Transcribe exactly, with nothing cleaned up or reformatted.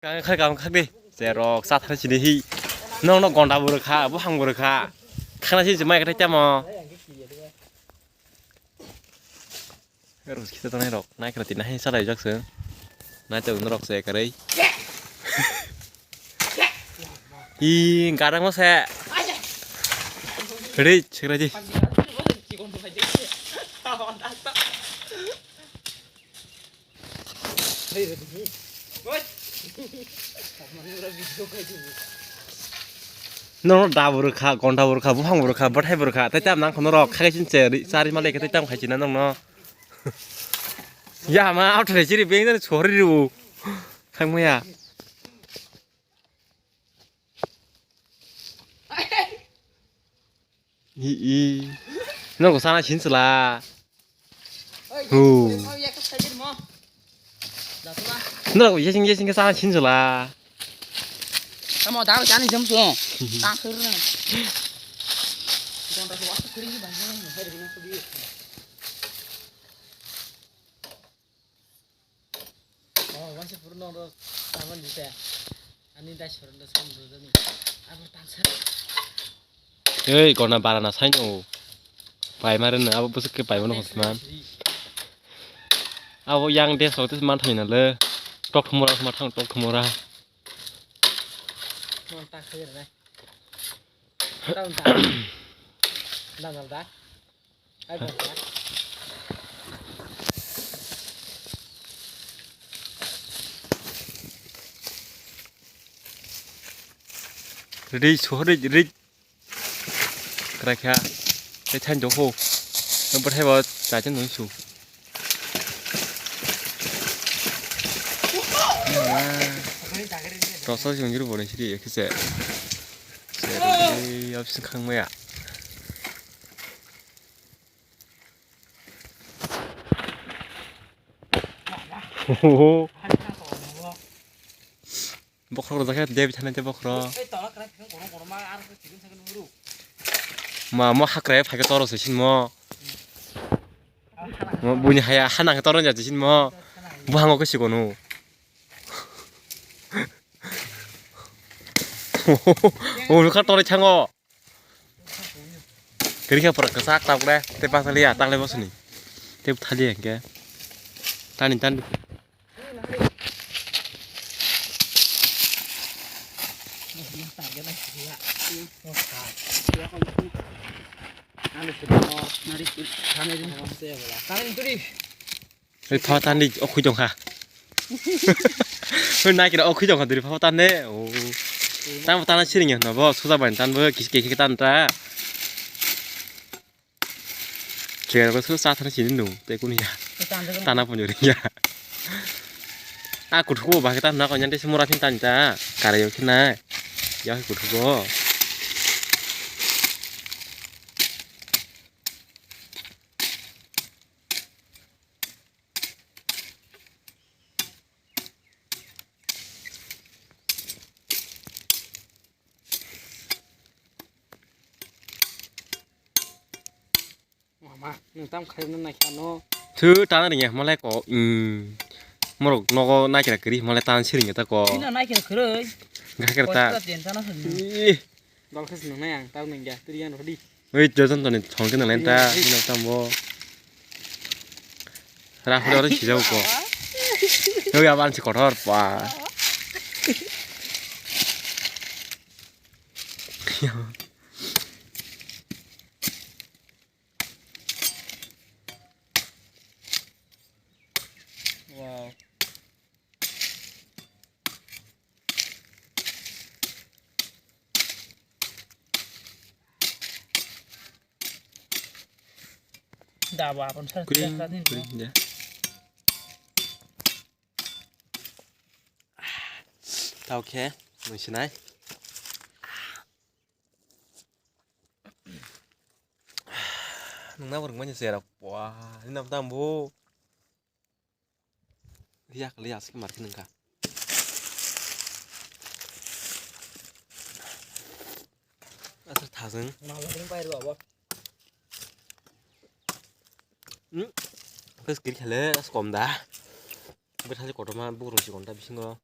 Kang kha, kang kha di. Cherok, sa thani sini hi. Nong no gonda bo rwkha, bo hang bo rwkha. Khana sini mai kha tamo. Rus kita tanai rok, nai kra tina hi salai jak se. Nai to rok se karai. Hi, garang mo se. Rich, rich. Nono da bo rwkha, gonda bo rwkha, buphang bo rwkha, bwthai bo rwkha, tei tam nang khono rok, khagai chin che, ri-, chari malai khe tei tam khai china nongno. Ya ma, auto re chiri beng jani chori ru. Khang maya. I, i. Nogo sana chin chwla. Hu. Nogo yesing yesing ke sana chin chwla. Tamo dal jani jam su. Ta khur na. Oh, wansi purno ro taman dite. Ani dai soron da som do ni. Abo tansa. Ei, kona barana saino. Pai mare no, abo busuk ke pai mano khosman. Abo yang de so tes man thai na le. Tok thumura ma thang tok thumura. Mon ta khir re. Taun ta. Dangal da. Rich, rich, rich. Krakha. Tei thain jokho. Nang bwthai bo chaichang nung su. Tosa se wngjuru bo nai sidi ekhe se. Se rw gwi option khang maya. Bokhorok rwjak khe debi thani tei bokhorok. Ma mo hakrai phai khe toro se sinmo. Mo buini haya ha nang khe toro ja sinmo. Buhango khe sikono. O kha toro chango. Kiri khe pura kwchak tabuk le, tei pathaliya, taklai bosoni. Tei thaliya hwnkhe. Tani, tani. Oi, pha tandi, o khui tong kha. Oi, nai kira, o khui tong kha, duri pha tande. O. Tang, tang siring ya, no, bo, suda bai, tan bo, kis, kis, kis, tan ta. Chair ko su sa thar sini nung, te kun ya. Tana punyo ring ya. A kuthuko ba kita na ko nyante semura phin tan ta. Kare yo khina. Ya kuthuko. Mama, nwng tam khairokno naikha no. Thu tana ringya, malai ko, mm. Morok nogo naikira kiri, malai tan siringya ta ko. Ina naikira kiri. Gakira ta. Kosta jen tana sini. Ih. Dol khas nang nai ang, tau nang ya, tiri yang rodi. Oi, jojon toni thong ke nang lain ta, ina tam bo. Ra hore hore sijau ko. Oi, aban si kotor, pa. Wow. Da ba, abon sa. Kring, kring, ya. Tau khe, nung sinai. Nungna bo rwngmani se rok. Wah, ni nam tam bo. Yak le asuk mar khe nungkha. Asuk thajeng. Mal ring pai rw abo. Hmm. Khe skiri khale as kom da. Bwthai kotorma bukrung si konta bisingo.